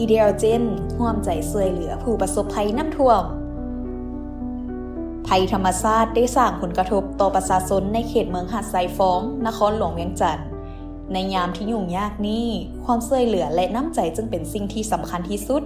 Ideal Gen ຮ່ວມໃຈຊ່ວຍເຫຼືອຜູ້ປະສົບໄພນ້ຳຖ້ວມ. ໄພທຳມະຊາດໄດ້ສ້າງຜົນກະທົບຕໍ່ປະຊາຊົນໃນເຂດເມືອງຫາດຊາຍຟອງ, ນະຄອນຫຼວງວຽງຈັນ. ໃນຍາມທີ່ຫຍຸ້ງຍາກນີ້, ຄວາມຊ່ວຍເຫຼືອ ແລະ ນ້ຳໃຈຈຶ່ງເປັນສິ່ງທີ່ສຳຄັນທີ່ສຸດ.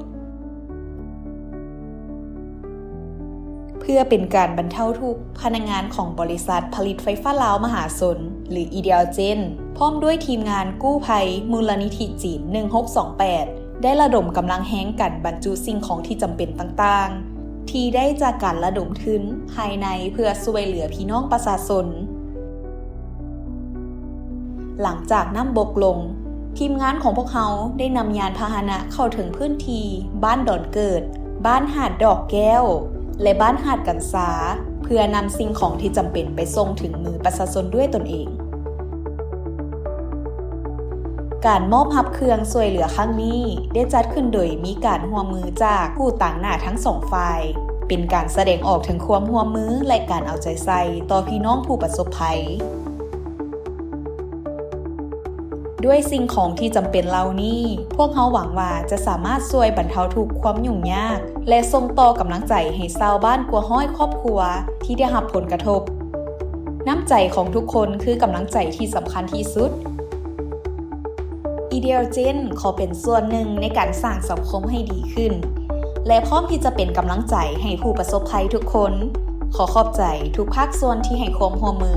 ເພື່ອເປັນການບັນເທົາທຸກ, ພະນັກງານຂອງບໍລິສັດຜະລິດໄຟຟ້າລາວມະຫາຊົນ ຫຼື Ideal Gen ພ້ອມດ້ວຍທີມງານກູ້ໄພມູນລະນິທິຈີນ ໜຶ່ງຫົກສອງແປດ ໄດ້ລະດົມກຳລັງແຮງກັນບັນຈຸສິ່ງຂອງທີ່ຈຳເປັນຕ່າງໆ ທີ່ໄດ້ຈາກການລະດົມທຶນພາຍໃນເພື່ອຊ່ວຍເຫຼືອພີ່ນ້ອງປະຊາຊົນ. ຫຼັງຈາກນ້ຳບົກລົງ, ທີມງານຂອງພວກເຮົາໄດ້ນຳຍານພາຫະນະເຂົ້າເຖິງພື້ນທີ່ບ້ານດອນເກີດ, ບ້ານຫາດດອກແກ້ວ ແລະ ບ້ານຫາດກັນຊາ ເພື່ອນຳສິ່ງຂອງທີ່ຈຳເປັນໄປສົ່ງເຖິງມືປະຊາຊົນດ້ວຍຕົນເອງ. ການມອບຮັບເຄື່ອງຊ່ວຍເຫຼືອຄັ້ງນີ້ໄດ້ຈັດຂຶ້ນໂດຍມີການຮ່ວມມືຈາກຜູ້ຕາງໜ້າທັງສອງຝ່າຍ, ເປັນການສະແດງອອກເຖິງຄວາມຮ່ວມມື ແລະ ການເອົາໃຈໃສ່ຕໍ່ພີ່ນ້ອງຜູ້ປະສົບໄພ. ດ້ວຍສິ່ງຂອງທີ່ຈຳເປັນເຫຼົ່ານີ້, ພວກເຮົາຫວັງວ່າຈະສາມາດຊ່ວຍບັນເທົາທຸກຄວາມຫຍຸ້ງຍາກ ແລະ ສົ່ງຕໍ່ກຳລັງໃຈໃຫ້ຊາວບ້ານກວ່າຮ້ອຍຄອບຄົວທີ່ໄດ້ຮັບຜົນກະທົບ. ນ້ຳໃຈຂອງທຸກຄົນຄືກຳລັງໃຈທີ່ສຳຄັນທີ່ສຸດ. Ideal Gen ຂໍເປັນສ່ວນໜຶ່ງໃນການສ້າງສັງຄົມໃຫ້ດີຂຶ້ນ ແລະ ພ້ອມທີ່ຈະເປັນກຳລັງໃຈໃຫ້ຜູ້ປະສົບໄພທຸກຄົນ. ຂໍຂອບໃຈທຸກພາກສ່ວນທີ່ໃຫ້ຄວາມຮ່ວມມື.